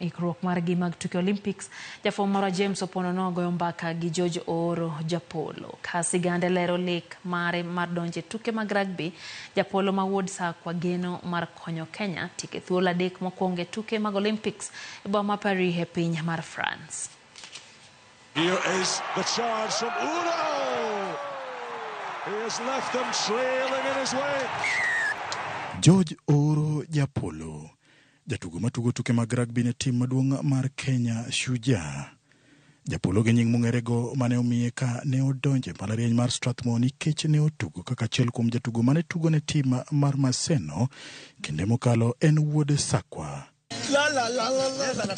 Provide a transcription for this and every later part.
Ikruok margi mag tuke Olympics, jafwambo marwa James Opondo nogoyo mbaka gi George Ooro Japolo. Ka sigande lero lek mare mar donjo e tuke mag rugby, Japolo ma wuod Sakwa geno mar konyo Kenya tieko e thuolo adek mokwongo e tuke mag Olympics e boma ma Paris e piny mar France. Here is the charge from Uro. He has left them trailing in his wake. George Ooro Japolo, jatugo matugo tuke mag rugby ne tim maduong' mar Kenya Shujaa. Japolo gi nying mong'erego mane omiye ka ne odonjo e mbalariany mar Strathmore nikech ne otugo kaka achiel kuom jatugo mane tugo ne tim mar Maseno kinde mokalo en wuod Sakwa. La la la la la.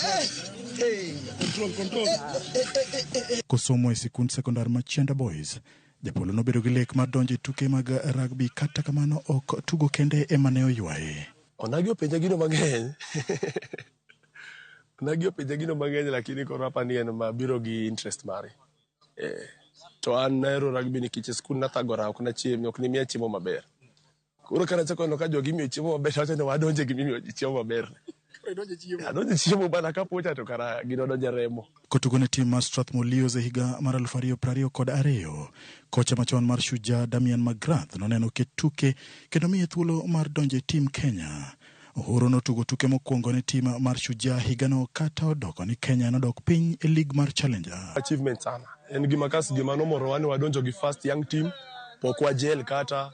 Hey. Control, control. Kosomo e sikund sekondar ma Chianda Boys, Japolo nobedo gi lek mar donjo e tuke mag rugby kata kamano ok tugo kende ema ne oywaye. Onagi openja gino mang'eny. Onagi openja gino mang'eny lakini koro apa ni en ma biro gi interest mare. Eh, to an nahero rugby nikech e skul nathagora ok nachiem ok nimiya chiemo maber. Koro ka nachako neno ka jogi imiyo chiemo maber to awacho ni wadonje gi mimiyo ji chiemo maber. Adonje chiemo bana kapocha to kara gino donjo e remo. Kotugo ne tim mar Strathmore Leos e higa mar 2022, kocha machon mar Shujaa Damian McGrath noneno ket tuke kendo miye thuolo mar donjo e tim Kenya. Uhuru notugo tuke mokwongo ne tim mar Shujaa higano kata odoko ni Kenya nodok piny e lig mar Challenger. Achievement sana. En gima kas gima nomorowa ni wadonjo gi first young team, pok wajel kata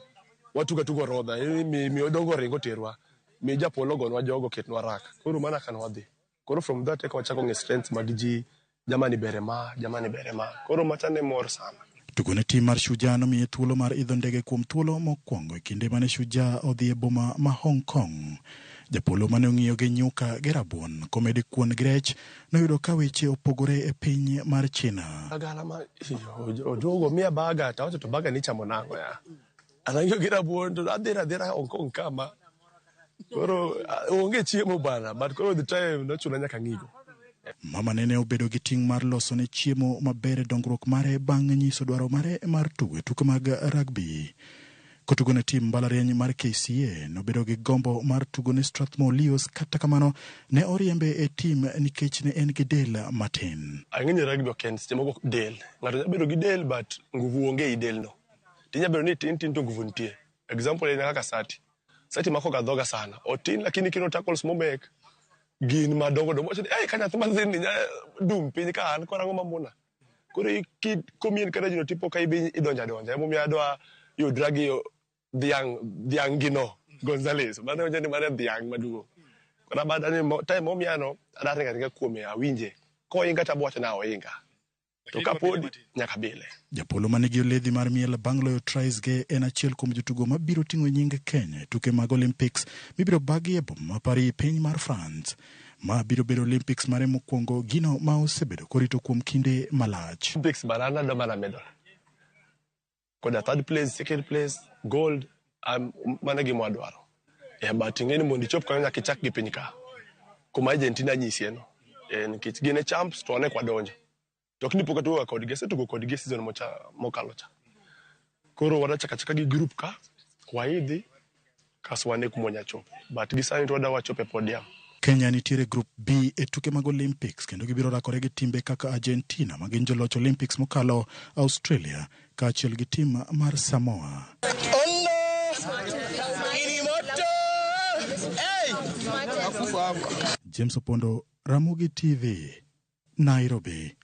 watugo atugo rodha, mi, mi odongo ringo terwa, mi japolo gonwa jogo ketnwa rak. Koro mana kan wadhi. Koro from that eka wachako ng'e strength mag ji, jamani bere ma, jamani bere ma. Koro macha ne mor sana. Tugo ne tim mar Shujaa nomiye thuolo mar idho ndege kuom thuolo mokwongo e kinde mane Shujaa odhi e boma ma Hong Kong. Japolo mane ong'iyo gi nyuka gi rabuon komedi kuon gi rech noyudo ka weche opogore e piny mar China. Agala ma oduogo miya baga to awacho to baga ni ichamo nang'o ya. Anang'iyo gi rabuon to adhi adhira Hong Kong kama. Koro onge chiemo bana but koro the time nochuna nyaka ng'igo. Mama nene obedo gi ting' mar loso ne chiemo maber e dongruok mare bang' nyiso dwaro mare mar tugo e tuke mag rugby. Kotugo ne tim mbalariany mar KCA nobedo gi gombo mar tugo ne Strathmore Leos kata kamano ne oriembe e tim nikech ne en gi del matin. Ang'e ni rugby ok en seche moko del. Ng'ato nyalo bedo gi del but nguvu onge ei del no. Tinya bedo ni tin tin to nguvu nitie. Example en kaka Sati. Sati mako ga dhoga sana. Otin lakini kino tackles momek gin madongo dongo. Wacho ni, "Ei, ka nyathi mathin ni nya dum piny ka an koro ang'o mamona." Koro komiyi encourage no tipo ka ibi idonjo adonja. Emomiyo adwa yudra gi dhiang' dhiang' gi no Gonzales. Mano wacho ni mano dhiang' maduong'. Koro abada ni time momiya no adwa ringo aringa kuome awinje. Kohinga to abo wacho ni ohinga. To kapodi nyaka bile. Japolo manigi oledhi mar miel bang' loyo tries ge en achiel kuom jotugo mabiro ting'o nying Kenya e tuke mag Olympics mibiro bagi e boma ma Paris piny mar France. Ma biro bedo Olympics mare mokwongo gino ma osebedo korito kuom kinde malach. Olympics bana an adwa mana medal. Koda third place, second place, gold, mano e gima wadwaro. Yeah, but ing'e ni mondo ichop kanyo nyaka ichak gi piny ka. Kuma Argentina nyisie no. Nikech gin e champs to wan eka wadonjo. To ok ni pok atugo ga kodgi, asetugo kodgi e season mokalo cha. Koro wadwa chako achaka gi group ka, waidhi, kasto wane kuma wanya chopo. But gi sani to wadwa wachop e podium. Kenya nitiere Group B e tuke mag Olympics kendo gibiro rakore gi timbe kaka Argentina ma gin joloch Olympics mokalo, Australia kaachiel gi tim mar Samoa. James Opondo, Ramogi TV, Nairobi.